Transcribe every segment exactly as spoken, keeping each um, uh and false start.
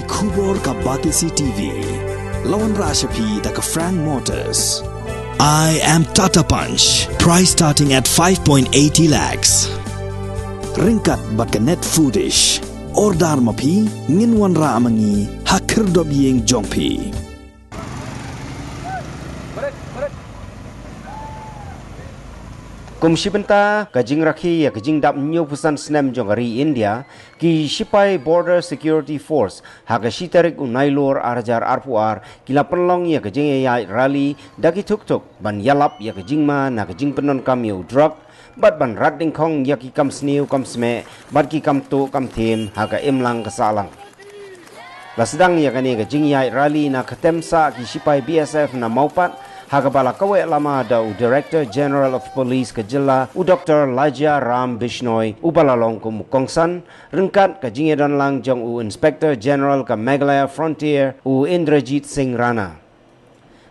Khubor ka Batesi T V. La wanrah sha phi da ka Frank Motors. I am Tata Punch. Price starting at five point eighty lakhs. Ryngkat bad ka Net Foodish. Order ma phi, ngin wanrah ma ngi ha khyrdop ïing jong phi. Kum shi bynta ka jingrakhe ïa ka jingdap hynñiewphew san snem jong ka ri India, ki shipai Border Security Force ha ka shi tarik u Nailur ar hajar arphew ar ki la pynlong ïa ka jingïaid rally da ki tuk tuk ban ïalap ïa ka jingma na ka jingpyndonkam ïa u drug bad ban rat dyngkhong ïa ki kam sniew kam smeh bad ki kam tuh kam thiem ha ka imlang ka sahlang. La sdang ïa kane ka jingïaid rally na ka kyrteng ki shipai B S F na Mawpat, ha kaba la kaweh lama da u Director General of Police ka jylla, u Doctor Lajia Ram Bishnoi, uba la long kum u kongsan, ryngkat ka jingïadonlang jong u Inspector General ka Meghalaya Frontier, u Indrajit Singh Rana.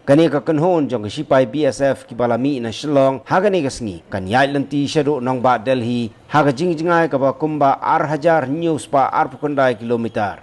Kane ka kynhun jong ka shipai B S F kiba la mih na Shillong ha kane ka sngi kan ïaid lynti shaduh nongbah Delhi ha ka jingjngai kaba kumba ar hajar hynñiew spah arphew khyndai kilometer.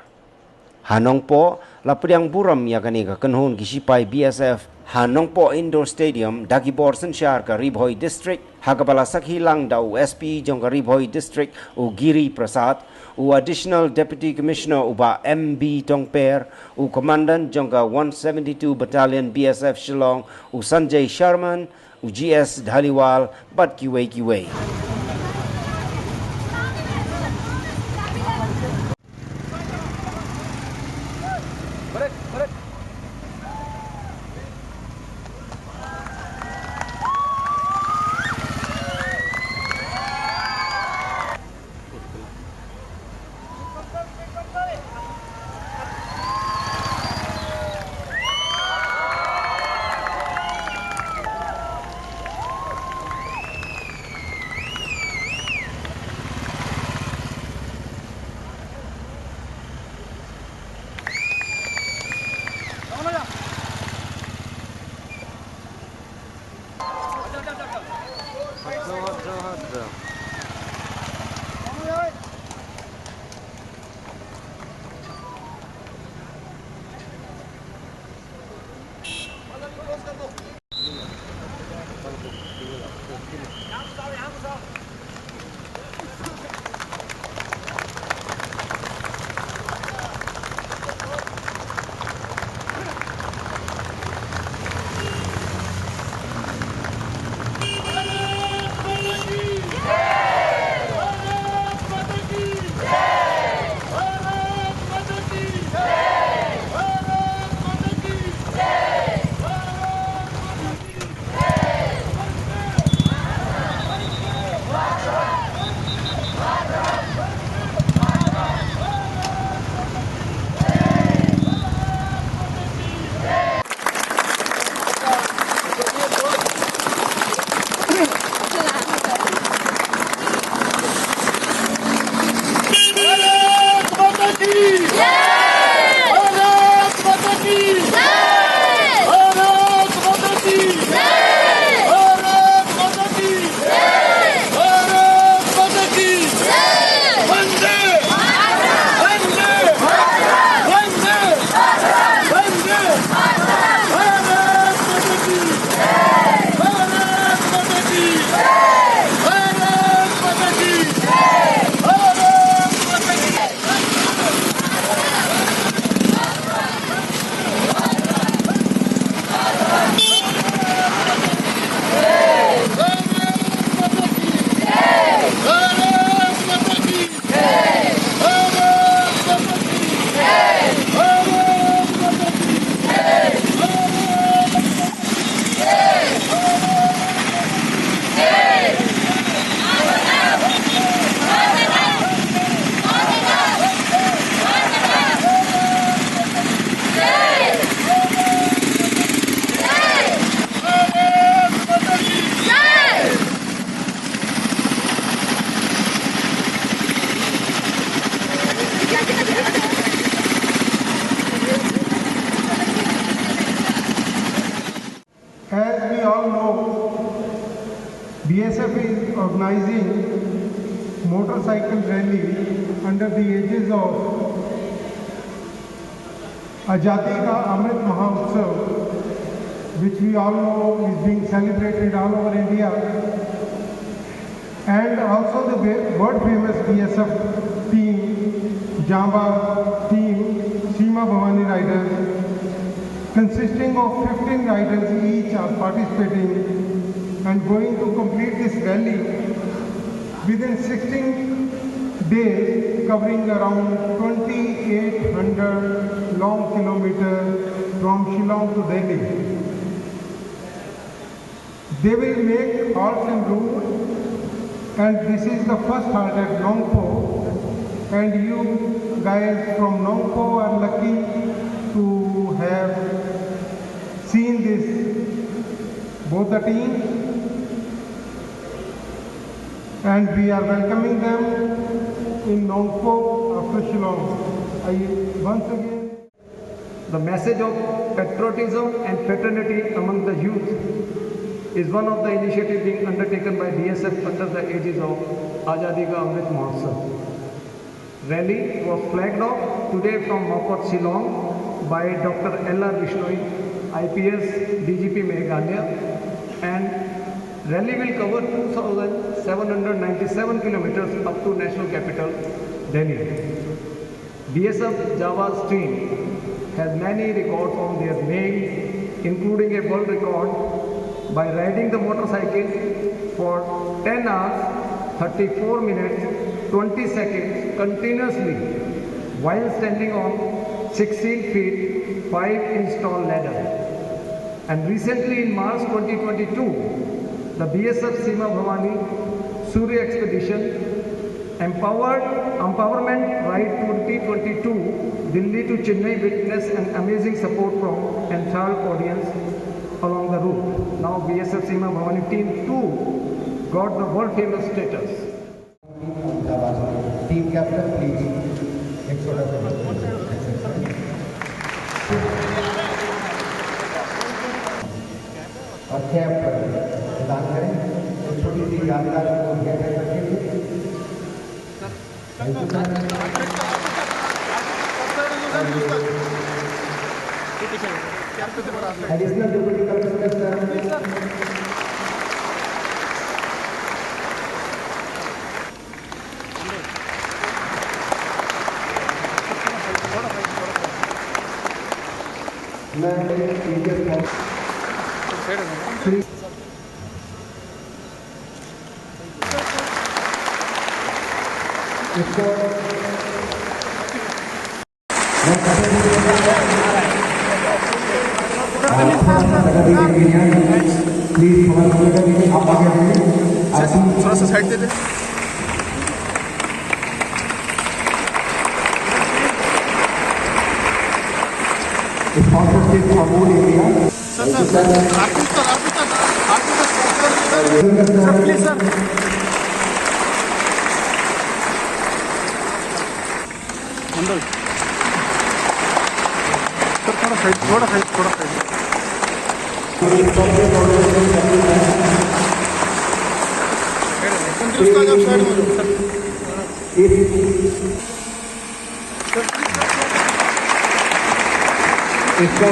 Ha Nongpoh la pdiang burom ïa kane ka kynhun ki shipai B S F ha Nongpoh Indoor Stadium da ki bor synshar ka Ri Bhoi District, ha kaba la sakhi lang da u S P jong ka Ri Bhoi District u Giri Prasad, u Additional Deputy Commissioner u Bah M B Tongper, u Commandant jong ka one seventy-two Battalion B S F Shillong u Sanjay Sharman, u G S Dhaliwal bad kiwei kiwei. Bharat माता की जय। भारत माता की जय। भारत माता की जय। भारत माता की जय। भारत माता की जय। वंदे मातरम। वंदे मातरम। वंदे मातरम। वंदे मातरम। भारत माता की जय। भारत माता की जय। भारत माता की जय। भारत माता की जय। As we all know, B S F is organizing motorcycle rally under the aegis of Azadi Ka Amrit Mahotsav, which we all know is being celebrated all over India, and also the ve- world famous B S F team, Jamba team, Seema Bhawani Riders, consisting of fifteen riders each, are participating and going to complete this rally within sixteen days, covering around twenty-eight hundred long kilometers from Shillong to Delhi. They will make halts en route, and this is the first halt at Nongpoh, and you guys from Nongpoh are lucky to have seen this, both the teams, and we are welcoming them in Nongpoh after Shillong. I once again The message of patriotism and fraternity among the youth is one of the initiatives being undertaken by B S F under the aegis of Azadi Ka Amrit Mahotsav. Rally was flagged off today from Mawkot Shillong by Doctor L R Bishnoi, I P S, D G P Meghalaya, and rally will cover two thousand seven hundred ninety-seven kilometers up to National Capital, Delhi. B S F Jamba team has many records on their name, including a world record by riding the motorcycle for ten hours, thirty-four minutes, twenty seconds continuously while standing on sixteen feet five inch tall ladder. And recently in March twenty twenty-two, the B S F Seema Bhawani Surya Expedition Empowered Empowerment Ride twenty twenty-two Delhi to Chennai witnessed an amazing support from entire audience along the route. Now B S F Seema Bhawani team two got the world famous status. Team captain, please. एक छोटा सा और cap प्रदान करें। एक छोटी सी यादगार को भेंट है सबके लिए। Thank you, sir. Additional Deputy Commissioner, sir. मैं प्लीज थोड़ा सा, थोड़ा सा साइड दे दे। Sponsorship for Mood India. Sir, sir, sir, artist sir, artist sir, artist sir, sir, please sir. Mandal. Sir, थोड़ा साइड, थोड़ा साइड, थोड़ा साइड। तंदुरुस्त आ जाओ, साइड में। इसको